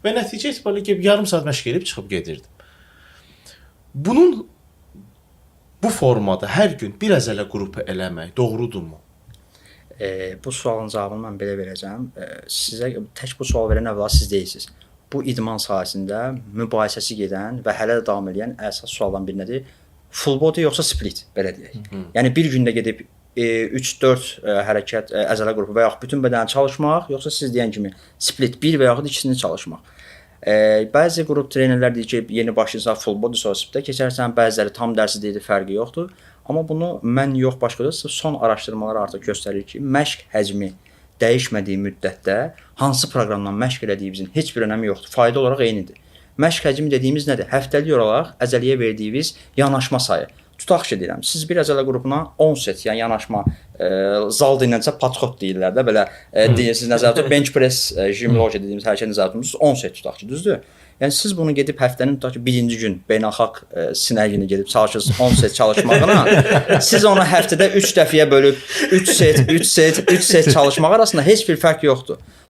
Və nəticə etibarilə ki, yarım saat məşq edib çıxıb gedirdim. Bunun bu formada hər gün bir əzələ qrupu eləmək doğrudurmu? Bu sualın cavabını mən belə verəcəm. Sizə tək bu sual verən əvvəla siz deyilsiz. Bu idman sahəsində mübahisəsi gedən və hələ də davam edən əsas sualdan biri nədir? Full body yoxsa split, belə deyək. Yəni bir gündə gedib 3-4 hərəkət əzələ qrupu və yaxud bütün bədəni çalışmaq, yoxsa siz deyən kimi split bir və yaxud ikisini çalışmaq. Bəzi qrup trenerlər deyir ki, yeni başlayırsan full body, sonra splitə keçərsən, bəziləri tam dərsi deyir, fərqi yoxdur. Amma bunu mən yox, başqası son araşdırmalar artıq göstərir ki, məşq həcmi dəyişmədiyi müddətdə hansı proqramdan məşq elədiyimizin heç bir önəmi yoxdur. Fayda olaraq eynidir. Məşq həcmi dediyimiz nədir? Həftəlik olaraq əzələyə verdiyimiz yanaşma sayı. Tutaq ki, deyirəm, siz bir əzələ qrupuna 10 set, yəni yanaşma, zal deyilənsə podxod deyirlər də, belə deyirsiniz, nəzərdə tutun, bench press, jim loja dediyimiz hərəkət nəzərdə tutmusunuz, 10 set tutaq ki, düzdür? Yəni siz bunu gedib həftənin tutaq ki, birinci gün beynəlxalq sinə günü gedib çalışırsınız 10 set çalışmağına, siz onu həftədə 3 dəfəyə bölüb 3 set, 3 set, 3 set çalışmaq arasında heç bir fərq yoxdur.